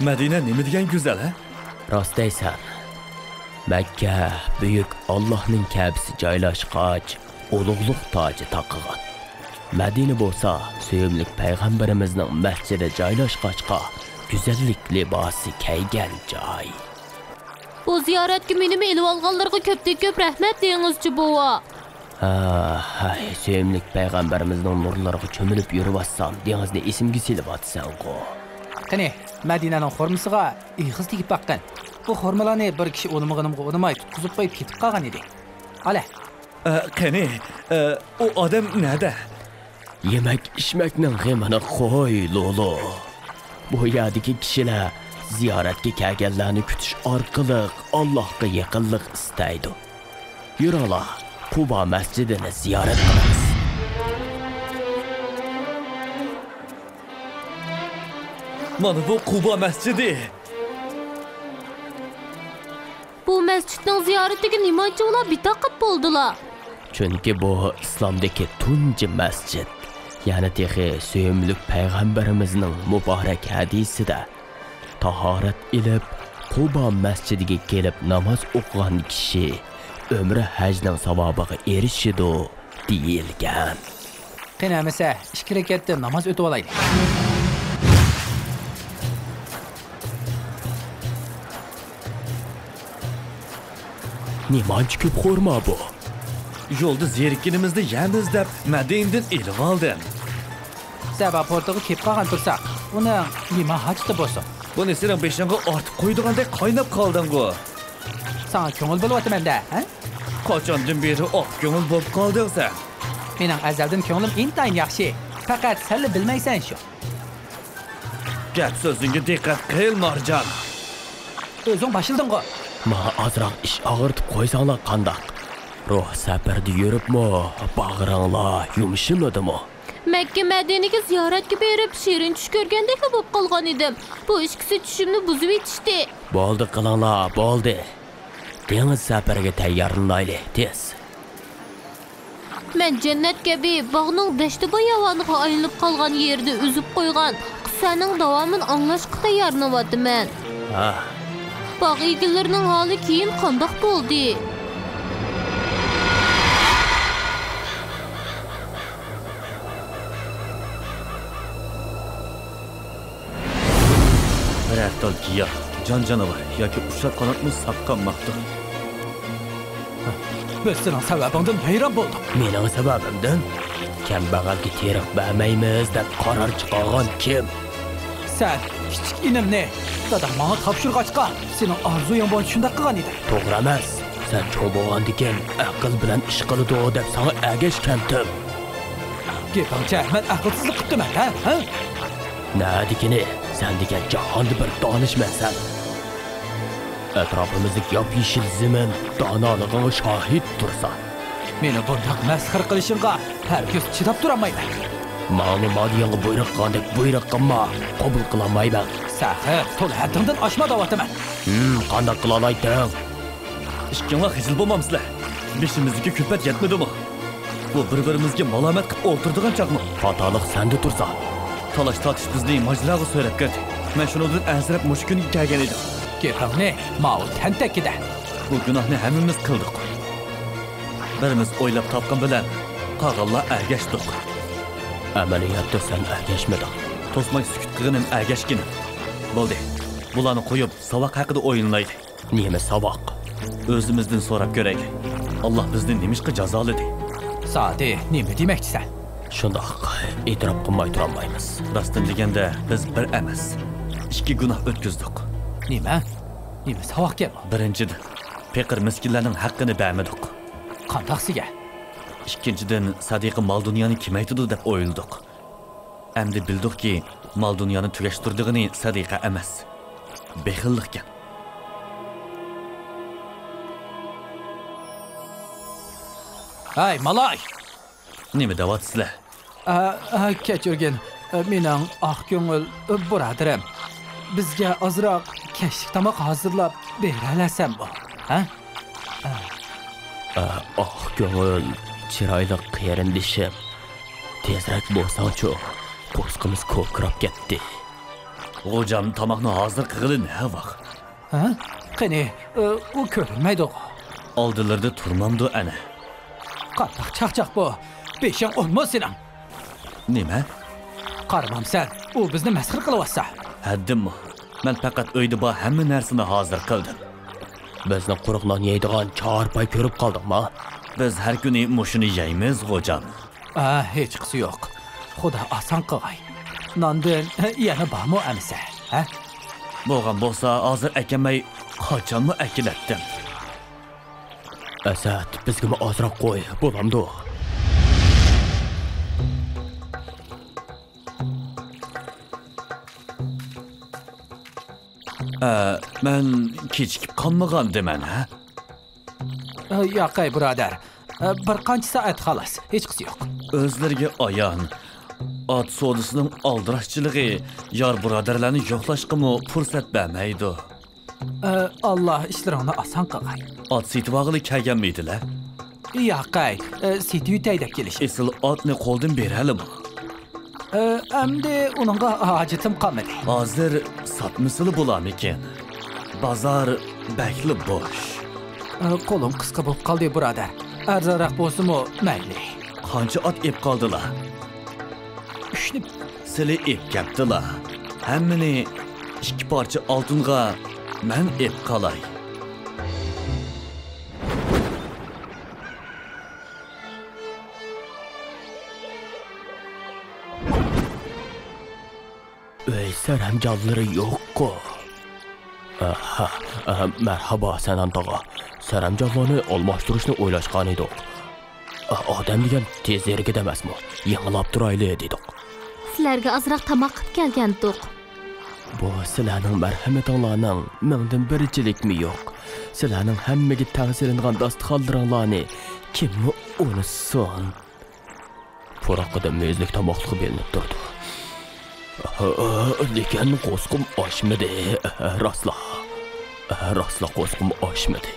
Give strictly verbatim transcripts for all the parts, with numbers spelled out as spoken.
مەدىنە نېمە دېگەن گۈزەل، ھە؟ راست دەيسەن. مەككە بۈيۈك ئاللاھنىڭ كەبىسى جايلاشقاچ، ئۇلۇغلۇق تاجى تاقىغان. مەدىنە بولسا سۆيۈملۈك پەيغەمبىرىمىزنىڭ مەسچىتى جايلاشقاچقا، گۈزەللىك لىباسى كەيگەن جاي. بۇ زىيارەتكە مېنىمۇ ئېلىۋالغانلىرىغا كۆپتىن كۆپ رەھمەت دېڭىزچى بوۋا. ھە، ھەي، سۆيۈملۈك پەيغەمبىرىمىزنىڭ نۇرلىرىغا چۆمۈلۈپ يۈرۈۋاتسام، دېڭىزنى ئېسىمگە سېلىۋاتىسەنغۇ. قېنى، مەدىنەنىڭ خورمىسىغا ئېغىز تېگىپ باققىن. بۇ خورمىلارنى بىر كىشى ئۇنىمىغىنىمغا ئۇنىماي تۇتقۇزۇپ قويۇپ كېتىپ قالغان ئىدى. ئالە. ئە، قېنى، ئە، ئۇ ئادەم نەدە؟ يېمەك-ئىچمەكنىڭ غېمىنى قوي، لولو. بۇ يەردىكى كىشىلەر زىيارەتكە كەلگەنلەرنى كۈتۈش ئارقىلىق ئاللاھقا يېقىنلىق ئىستەيدۇ. يۈرۈڭلار، قۇبا مەسچىتىنى زىيارەت قىلىمىز. مانا بۇ قۇبا مەسچىتى. بۇ مەسچىتنىڭ زىيارىتىگە نېمانچە ئۇلار بىتاقەت بولدىلا؟ چۈنكى بۇ ئىسلامدىكى تۇنجى مەسچىت. يەنە تېخى سۆيۈملۈك پەيغەمبىرىمىزنىڭ مۇبارەك ھەدىسىدە، تاھارەت ئېلىپ، قۇبا مەسچىتىگە كېلىپ ناماز ئوقۇغان كىشى ئۆمرە ھەجنىڭ ساۋابىغا ئېرىشىدۇ، دېيىلگەن. قېنى ئەمىسە، ئىككى رەكەتتىن ناماز ئۆتۈۋالايلى. نېمانچە كۆپ خورما بۇ؟ يولدا زېرىككىنىمىزدە يەيمىز دەپ، مەدىنىدىن ئېلىۋالدىم. سەبا پورتىغا كېلىپ قالغان تۇرساق، ئۇنىڭ نېمە ھاجىتى بولسۇن؟ بۇنى سېنىڭ بېشىڭغا ئارتىپ قويىدىغاندەك قايناپ قالدىڭغۇ. ساڭا كۆڭۈل بۆلۈۋاتىمەن-دە، ھە؟ قاچاندىن بېرى ئاق كۆڭۈل بولۇپ قالدىڭ سەن؟ مېنىڭ ئەزەلدىن كۆڭلۈم ئىنتايىن ياخشى. پەقەت سەنلا بىلمەيسەن شۇ. گەپ سۆزۈڭگە دىققەت قىل، مارجان. ئۆزۈڭ باشلىدىڭغۇ. ماڭا ئازراق ئىچ ئاغرىتىپ قويساڭلار قانداق؟ روھ سەپىرىدە يۈرۈپمۇ باغرىڭلار يۇمشىمىدىمۇ؟ مەككە مەدىنىگە زىيارەتكە بېرىپ، شېرىن چۈش كۆرگەندەكلا بولۇپ قالغان ئىدىم. بۇ ئىككىسى چۈشۈمنى بۇزۇۋېتىشتى. بولدى قىلىڭلار، بولدى. دېڭىز سەپىرىگە تەييارلىنايلى، تېز. مەن جەننەت كەبى باغنىڭ دەشتى باياۋانىغا ئايلىنىپ قالغان يېرىدە ئۈزۈپ قويغان قىسسەنىڭ داۋامىنى ئاڭلاشقا تەييارلىنىۋاتىمەن. ھا. باغ ئىگىلىرىنىڭ ھالى كېيىن قانداق بولدى؟ بىرەر تال گىياھ، جان-جانىۋار ياكى ئۇششاق قاناتمۇ ساققانماپتۇ. بىز سېنىڭ سەۋەبىڭدىن ۋەيران بولدۇق. مېنىڭ سەۋەبىمدىن؟ كەمبەغەلگە تېرىق بەرمەيمىز دەپ قارار چىقارغان كىم؟ سەن كىچىك ئىنىمنى داداڭ ماڭا تاپشۇرغاچقا، سېنىڭ ئارزۇيۇڭ بويىچە شۇنداق قىلغان ئىدىم. توغرا ئەمەس. سەن چوڭ بولغاندىكىن ئەقىل بىلەن ئىش قىلىدۇ دەپ ساڭا ئەگەشكەنتىم. گېپىڭچە، مەن ئەقىلسىزلىك قىپتىمەن، ھە؟ ھە؟ نەدىكىنى؟ سەن دېگەن جاھاندا بىر دانىشمەنسەن. ئەتراپىمىزدىكى ياپيېشىل زېمىن دانالىقىڭغا شاھىت تۇرسا. مېنى بۇنداق مەسخىرە قىلىشىڭغا ھەرگىز چىداپ تۇرالمايمەن. ماڭىمۇ مالىيىڭغا بۇيرۇق قىلغاندەك بۇيرۇق قىلما، قوبۇل قىلالمايمەن. سەخىر، تولا ھەددىڭدىن ئاشما دەۋاتىمەن. ھىم، قانداق قىلالايتتىڭ؟ ئىككىڭلار خىجىل بولمامسىلەر؟ بېشىمىزدىكى كۈلپەت يەتمىدىمۇ؟ بۇ بىر-بىرىمىزگە مالامەت قىلىپ ئولتۇرىدىغان چاغمۇ؟ خاتالىق سەندە تۇرسا. تالاش-تارتىش بىزنى ماجىراغا سۆرەپ كىردى. مەن شۇنىڭدىن ئەنسىرەپ مۇشۇ كۈنگە كەلگەن ئىدىم. گېپىڭنى ماۋۇ تەنتەككە دە. بۇ گۇناھنى ھەممىمىز قىلدۇق. بىرىمىز ئويلاپ تاپقان بىلەن قالغانلار ئەگەشتۇق. ئەمەلىيەتتە سەن ئەگەشمىدىڭ. توسماي سۈكۈت قىلغىنىم ئەگەشكىنىم. بولدى، بۇلارنى قويۇپ ساۋاق ھەققىدە ئويلىنايلى. نېمە ساۋاق؟ ئۆزىمىزدىن سوراپ كۆرەيلى. ئاللا بىزنى نېمىشقا جازالىدى؟ زادى نېمە دېمەكچىسەن؟ شۇنداق، ئېتىراپ قىلماي تۇرالمايمىز. راستىنى دېگەندە، بىز بىر ئەمەس، ئىككى گۇناھ ئۆتكۈزدۇق. نېمە؟ نېمە ساۋاقكەن بۇ؟ بىرىنچىدىن، پېقىر مىسكىنلەرنىڭ ھەققىنى بەرمىدۇق. قانداقسىگە؟ ئىككىنچىدىن، سەدىقە مال-دۇنيانى كېمەيتىدۇ دەپ ئويلىدۇق. ئەمدى بىلدۇقكى، مال-دۇنيانى تۈگەشتۈرىدىغىنى سەدىقە ئەمەس، بېخىللىقكەن. ھەي، مالاي! نېمە دەۋاتىسىلەر؟ ئە، ئە، كەچۈرگىن، ئە، مېنىڭ ئاق كۆڭۈل بۇرادىرىم. بىزگە ئازراق كەچلىك تاماق ھازىرلاپ بېرەلەسەممۇ؟ ھە؟ ئە، ئاق كۆڭۈل، چىرايلىق قېرىندىشىم. تېزرەك بولساڭچۇ، قورسىقىمىز كوكىراپ كەتتى. غوجام، تاماقنى ھازىر قىلغىلى نە ۋاق؟ ھە؟ قېنى، ئۇ كۆرۈنمەيدۇغۇ؟ ئالدىلىرىدا تۇرمامدۇ ئەنە؟ قانداق چاقچاق بۇ؟ بېشىڭ ئۇرمۇ سېنىڭ؟ نېمە؟ قارىمامسەن، ئۇ بىزنى مەسخىرە قىلىۋاتسا. ھەددىممۇ؟ مەن پەقەت ئۆيدە بار ھەممە نەرسىنى ھازىر قىلدىم. بىزنى قۇرۇق نان يەيدىغان چارپاي كۆرۈپ قالدىڭما؟ بىز ھەر كۈنى مۇشۇنى يەيمىز، غوجام. ئا، ھېچقىسى يوق. خۇدا ئاسان قىلغاي. ناندىن يەنە بارمۇ ئەمىسە؟ ھە؟ بولغان بولسا، ھازىر ئەكەلمەي قاچانمۇ ئەكېلەتتىم. ئەسەت، بىزگىمۇ ئازراق قوي، بولامدۇ؟ ئە، مەن كېچىكىپ قالمىغاندىمەن، ھە؟ ئە، ياقەي، بۇرادەر. ئە، بىر قانچە سائەت خالاس، ھېچقىسى يوق. ئۆزلىرىگە ئايان، ئات سودىسىنىڭ ئالدىراشچىلىقى يار بۇرادەرلەرنى يوقلاشقىمۇ پۇرسەت بەرمەيدۇ. ئە، ئاللا ئىشلىرىڭنى ئاسان قىلغاي. ئات سېتىۋالغىلى كەلگەنمىدىلە؟ ياقەي، ئە، سېتىۋېتەي دەپ كېلىشىپ. ئېسىل ئاتنى قولدىن بېرەلىمۇ؟ ئە، ئەمدى ئۇنىڭغا ھاجىتىم قالمىدى. ھازىر ساتمىسىلا بولامىكىن؟ بازار بەكلا بوش. ئە، قولۇم قىسقا بولۇپ قالدى، بۇرادەر. ئەرزانراق بولسىمۇ مەيلى. قانچە ئات ئېپ قالدىلا؟ ئۈچنى. سىلى ئېپ كەپتىلا. ھەممىنى ئىككى پارچە ئالتۇنغا مەن ئېپ قالاي. ئۆي سەرەمجانلىرى يوققۇ؟ ئاھا، ئاھا، مەرھابا سەنئان تاغا. سەرەمجانلارنى ئالماشتۇرۇشنى ئويلاشقانىدۇق. ئا، ئادەم دېگەن تېز ھەرىكەت ئەمەسمۇ؟ يېڭىلاپ تۇرايلى دېدۇق. سىلەرگە ئازراق تاماق قىلىپ كەلگەنتۇق. بۇ سىلەرنىڭ مەرھەمىتىڭلارنىڭ مىڭدىن بىرىچىلىكمۇ يوق. سىلەرنىڭ ھەممىگە تەڭ سېلىنغان داستىخانلىرىڭلارنى كىممۇ ئۇنتۇسۇن؟ پۇراققىدە مۆزلۈك تاماقلىقى بىلىنىپ تۇرىدۇ. لېكىن قورسىقىم ئاچمىدى. راستلا. راستلا قورسىقىم ئاچمىدى.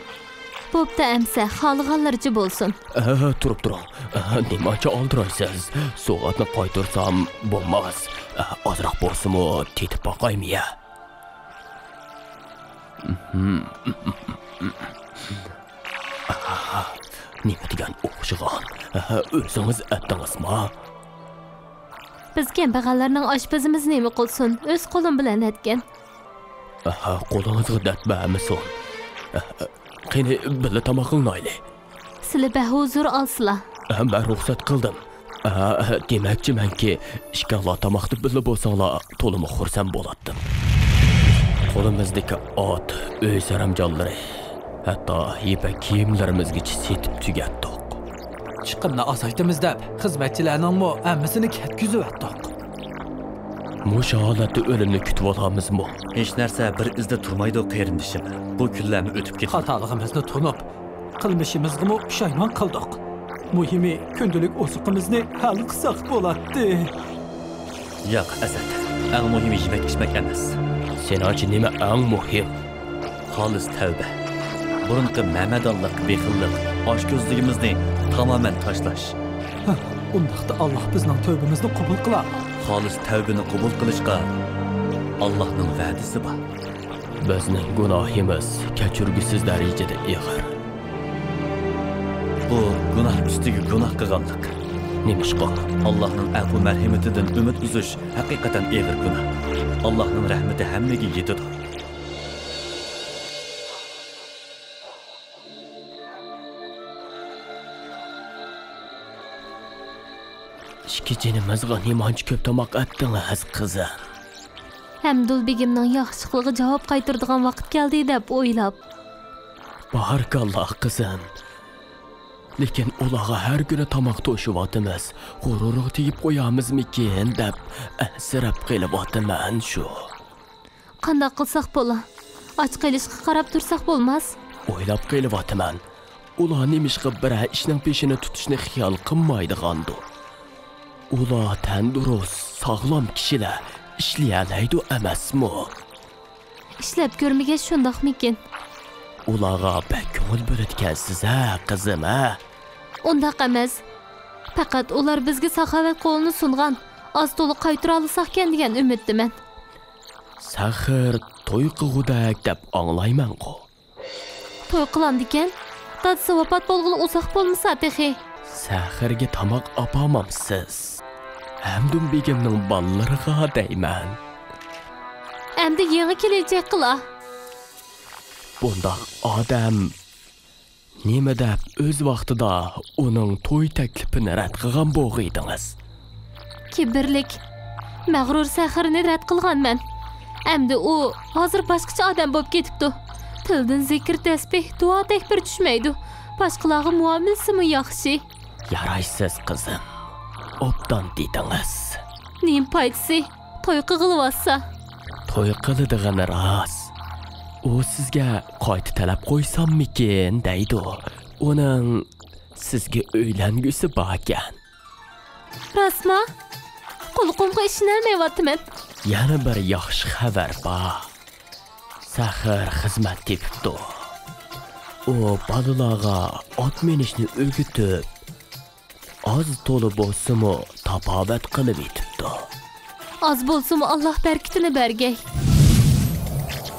بوپتۇ ئەمسە، خالىغانلىرىچە بولسۇن. تۇرۇپ تۇرۇڭ. نېمانچە ئالدىرايسىز؟ سوۋغاتنى قايتۇرسام بولماس؟ ئازراق بولسىمۇ تېتىپ باقايمۇ يا؟ نېمە دېگەن ئوخشىغان؟ ئۆزىڭىز ئەتتىڭىزما؟ بىز كەمبەغەللەرنىڭ ئاشپىزىمىز نېمە قىلسۇن؟ ئۆز قولۇم بىلەن ئەتكەن. قولىڭىزغا دەرد بەرمىسۇن. قېنى، بىللە تاماق قىلىنايلى. سىلى بەھۇزۇر ئالسىلا. مەن رۇخسەت قىلدىم. دېمەكچىمەنكى، ئىككىڭلار تاماقتا بىللە بولساڭلار، تولىمۇ خۇرسەن بولاتتىم. قولىمىزدىكى ئات، ئۆي سەرەمجانلىرى، ھەتتا يىپەك كىيىملىرىمىزگىچە سېتىپ تۈگەتتۇق. چىقىمنى ئازايتىمىز دەپ، خىزمەتچىلەرنىڭمۇ ھەممىسىنى كەتكۈزۈۋەتتۇق. مۇشۇ ھالەتتە ئۆلۈمنى كۈتۈۋالامىزمۇ؟ ھېچ نەرسە بىر ئىزدا تۇرمايدۇ، قېرىندىشىم. بۇ كۈنلەرمۇ ئۆتۈپ كېتىدۇ. خاتالىقىمىزنى تونۇپ، قىلمىشىمىزغىمۇ پۇشايمان قىلدۇق. مۇھىمى، كۈندىلىك ئوزۇقىمىزنى ھەل قىلساق بولاتتى. ياق، ئەسەت. ئەڭ مۇھىمى يېمەك ئىچمەك ئەمەس. سېنىڭچە نېمە ئەڭ مۇھىم؟ خالىس تەۋبە. بۇرۇنقى مەمەدانلىق، بېخىللىق، ئاچكۆزلۈكىمىزنى تامامەن تاشلاش. ھە، ئۇنداقتا ئاللاھ بىزنىڭ تەۋبىمىزنى قوبۇل قىلار. خالىس تەۋبىنى قوبۇل قىلىشقا ئاللاھنىڭ ۋەدىسى بار. بىزنىڭ گۇناھىمىز كەچۈرگۈسىز دەرىجىدە ئېغىر. بۇ گۇناھ ئۈستىگە گۇناھ قىلغانلىق. نېمىشقا؟ ئاللاھنىڭ ئەپۇ مەرھىمىتىدىن ئۈمىد ئۈزۈش ھەقىقەتەن ئېغىر گۇناھ. ئاللاھنىڭ رەھمىتى ھەممىگە يېتىدۇ. ئىككى جېنىمىزغا نېمانچە كۆپ تاماق ئەتتىڭىز، قىزىم؟ ھەمدۇل بېگىمنىڭ ياخشىلىقىغا جاۋاب قايتۇرىدىغان ۋاقىت كەلدى دەپ ئويلاپ. بارىكاللا، قىزىم. لېكىن ئۇلارغا ھەر كۈنى تاماق توشۇۋاتىمىز، غۇرۇرىغا تېگىپ قويامىزمىكىن دەپ ئەنسىرەپ قېلىۋاتىمەن شۇ. قانداق قىلساق بولا؟ ئاچ قېلىشقا قاراپ تۇرساق بولماس. ئويلاپ قېلىۋاتىمەن، ئۇلار نېمىشقا بىرەر ئىشنىڭ پېشىنى تۇتۇشنى خىيال قىلمايدىغاندۇ؟ ئۇلار تەندۇرۇست، ساغلام كىشىلەر، ئىشلىيەلەيدۇ ئەمەسمۇ؟ ئىشلەپ كۆرمىگەچ شۇنداقمىكىن؟ ئۇلارغا بەك كۆڭۈل بۆلىدىكەنسىز ھە، قىزىم، ھە؟ ئۇنداق ئەمەس. پەقەت ئۇلار بىزگە ساخاۋەت قولىنى سۇنغان، ئاز-تولا قايتۇرالىساقكەن دېگەن ئۈمىدتىمەن. سەخىر توي قىلغۇدەك دەپ ئاڭلايمەنغۇ. توي قىلامدىكەن؟ دادىسى ۋاپات بولغىلى ئۇزاق بولمىسا تېخى. سەخىرگە تاماق ئاپارمامسىز؟ ھەمدۇم بېگىمنىڭ بالىلىرىغا دەيمەن. ئەمدى يېڭى كېلىنچەك قىلا. بۇنداق ئادەم نېمە دەپ ئۆز ۋاقتىدا ئۇنىڭ توي تەكلىپىنى رەت قىلغان بولغىيدىڭىز؟ كىبىرلىك، مەغرۇر سەخىرنى رەت قىلغانمەن. ئەمدى ئۇ ھازىر باشقىچە ئادەم بولۇپ كېتىپتۇ. تىلىدىن زىكىر، تەسبىھ، دۇئا، تەكبىر چۈشمەيدۇ. باشقىلارغا مۇئامىلىسىمۇ ياخشى. يارايسىز قىزىم، ئوبدان دېدىڭىز. نېمە پايدىسى؟ توي قىلغىلىۋاتسا. توي قىلىدىغىنى راست. ئۇ سىزگە قايتا تەلەپ قويساممىكىن دەيدۇ. ئۇنىڭ سىزگە ئۆيلەنگۈسى باركەن. راستما؟ قۇلىقىمغا ئىشىنەلمەيۋاتىمەن. يەنە بىر ياخشى خەۋەر بار. سەخىر خىزمەت تېپىپتۇ. ئۇ بالىلارغا ئات مىنىشنى ئۆگىتىپ، ئاز تولا بولسىمۇ تاپاۋەت قىلىۋېتىپتۇ. ئاز بولسىمۇ، ئاللاھ بەرىكىتىنى بەرگەي.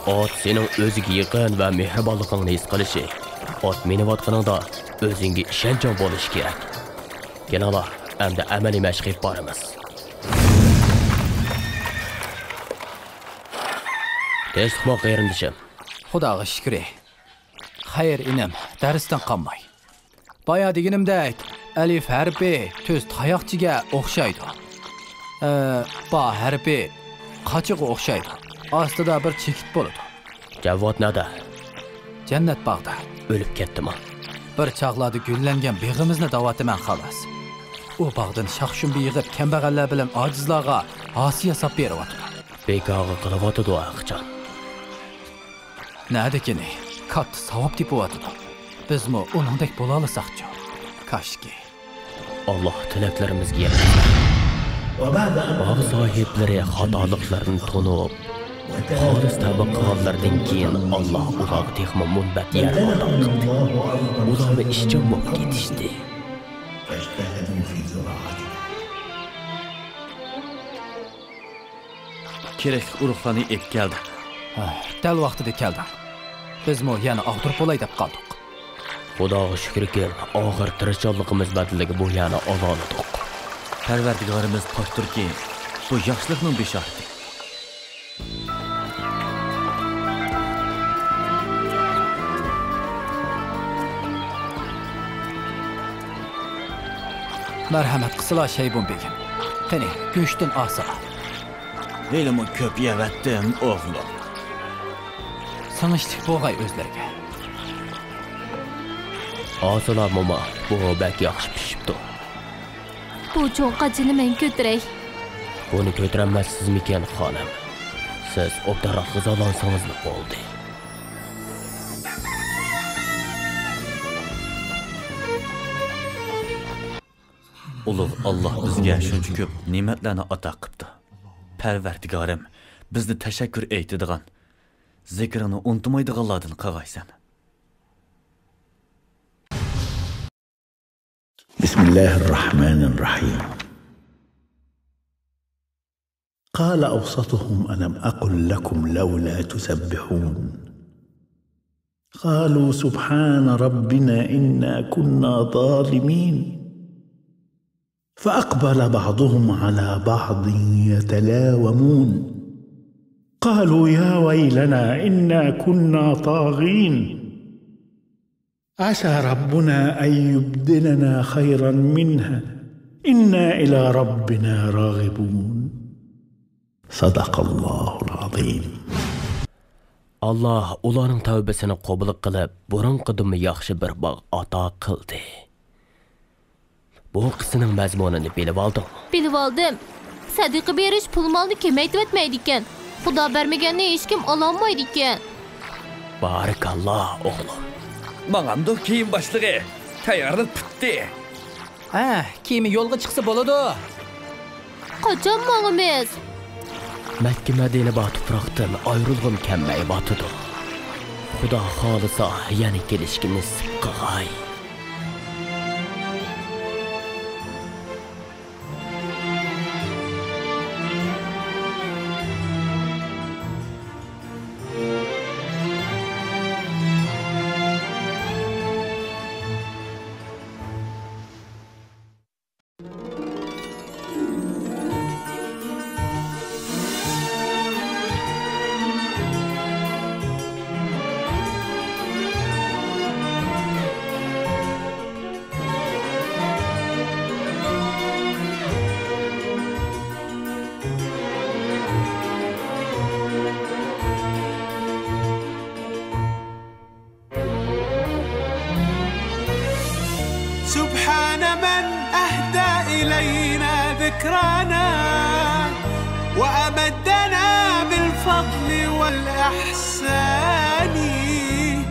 ئات سېنىڭ ئۆزىگە يېقىن ۋە مېھرىبانلىقىڭنى ھېس قىلىشى، ئات مىنىۋاتقىنىڭدا ئۆزۈڭگە ئىشەنچىڭ بولۇشى كېرەك. كېلىڭلار، ئەمدى ئەمەلىي مەشىق ئېلىپ بارىمىز. تىنچلىقمۇ قېرىندىشىم؟ خۇداغا شۈكرى. خەير، ئىنىم، دەرستىن قالماي. بايا دېگىنىمدەك، ئەلىف ھەرپى تۈز تاياقچىگە ئوخشايدۇ. ئە، با ھەرپى قاچىغا ئوخشايدۇ. ئاستىدا بىر چېكىت بولىدۇ. جەۋۋات نەدە؟ جەننەت باغدا. ئۆلۈپ كەتتىما؟ بىر چاغلاردا گۈللەنگەن بېغىمىزنى دەۋاتىمەن، خالاس. ئۇ باغدىن شاخ-شۇمبا يىغىپ، كەمبەغەللەر بىلەن ئاجىزلارغا ھاسىيە ساپ بېرىۋاتىدۇ. بىكارغا قىلىۋاتىدۇ ھەرقاچان. نەدىكىنى كاتتا ساۋاب تېپىۋاتىدۇ. بىزمۇ ئۇنىڭدەك بولالىساقچۇ؟ كاشكى. ئاللاھ تىلەكلىرىمىزگە يەتكۈزسۇن. باغ ساھىبلىرى خاتالىقلىرىنى تونۇپ، خالىس تەۋبە قىلغانلىرىدىن كېيىن، ئاللاھ ئۇلارغا تېخىمۇ مۇنبەت يەر ئاتا قىلدى. ئۇلارمۇ ئىشچان بولۇپ كېتىشتى. كېرەكلىك ئۇرۇقلارنى ئېلىپ كەلدىم. ھە، دەل ۋاقتىدا كەلدىڭ. بىزمۇ يەنە ئاغدۇرۇپ بولاي دەپ قالدۇق. خۇداغا شۈكرىكى، ئاخىر تىرىشچانلىقىمىز بەدىلىگە بۇ يەرنى ئالالىدۇق. پەرۋەردىگارىمىز پاكتۇركى، بۇ ياخشىلىقنىڭ بېشارىتى. مەرھەمەت قىلسىلا، شەيبۇم بېگىم. قېنى، گۆشتىن ئالسىلا. ھېلىمۇ كۆپ يەۋەتتىم، ئوغلۇم. سىڭىشلىك بولغاي ئۆزلىرىگە. ئالسىلا، موما، بۇ بەك ياخشى پىشىپتۇ. بۇ چوڭ قاچىنى مەن كۆتۈرەي. بۇنى كۆتۈرەلمەسسىزمىكىن، خانىم؟ سىز ئوبدانراق غىزالانسىڭىزلا بولدى. ئۇلۇغ ئاللاھ بىزگە شۇنچە كۆپ نېمەتلەرنى ئاتا قىپتۇ. پەرۋەردىگارىم، بىزنى تەشەككۈر ئېيتىدىغان، زىكرىڭنى ئۇنتۇمايدىغانلاردىن قىلغايسەن. بسم الله الرحمن الرحيم. قال أوسطهم ألم أقل لكم لولا تسبحون؟ قالوا سبحان ربنا إنا كنا ظالمين. فأقبل بعضهم على بعض يتلاومون. قالوا يا ويلنا إنا كنا طاغين. عسى ربنا أن يبدلنا خيرا منها إنا إلى ربنا راغبون. صدق الله العظيم. ئاللاھ ئۇلارنىڭ تەۋبىسىنى قوبۇل قىلىپ، بۇرۇنقىدىنمۇ ياخشى بىر باغ ئاتا قىلدى. بۇ قىسسىنىڭ مەزمۇنىنى بىلىۋالدىڭمۇ؟ بىلىۋالدىم. سەدىقە بېرىش پۇل-مالنى كېمەيتىۋەتمەيدىكەن. خۇدا بەرمىگەننى ھېچكىم ئالالمايدىكەن. بارىكاللا، ئوغلۇم. ماڭامدۇ كىيىم باشلىقى؟ تەييارلىق پۈتتى. ھە، كېمە يولغا چىقسا بولىدۇ. قاچان ماڭىمىز؟ مەككە مەدىنە بار تۇپراقتىن ئايرىلغۇم كەلمەيۋاتىدۇ. خۇدا خالىسا يەنە كېلىشكە نېسىپ قىلغاي. ذكرنا وأمدنا بالفضل والإحسان.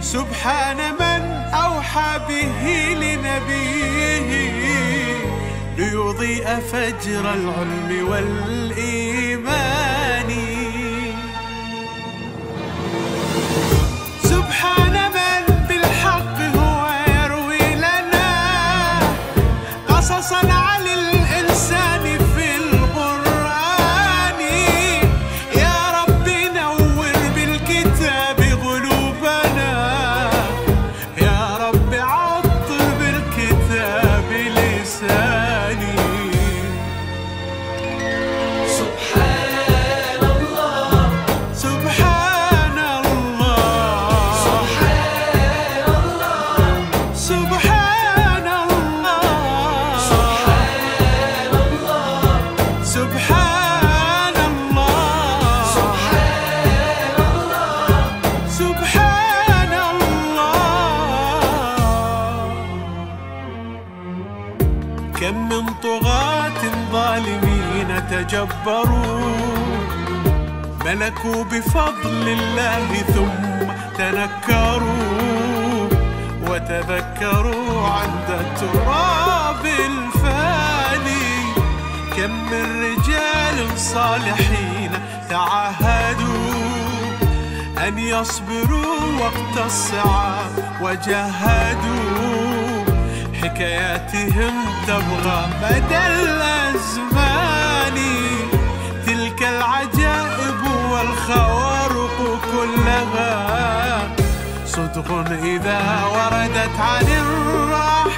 سبحان من أوحى به لنبيه ليضيء فجر العلم والإيمان. سبحان من بالحق هو يروي لنا قصصا عن الإنسان في القرآن. يا رب نور بالكتاب قلوبنا، يا رب عطر بالكتاب لساني. سبحان الله، سبحان الله، سبحان الله، سبحان الله، سبحان الله، سبحان الله، سبحان الله. كم من طغاة ظالمين تجبروا، ملكوا بفضل الله ثم تنكروا، وتذكروا عند التراب الفاني. كم من رجال صالحين تعاهدوا أن يصبروا وقت الصعاب وجاهدوا، حكاياتهم تبقى مدى الأزمان. تلك العجائب والخوارق كلها صدق إذا وردت عن الرحمن.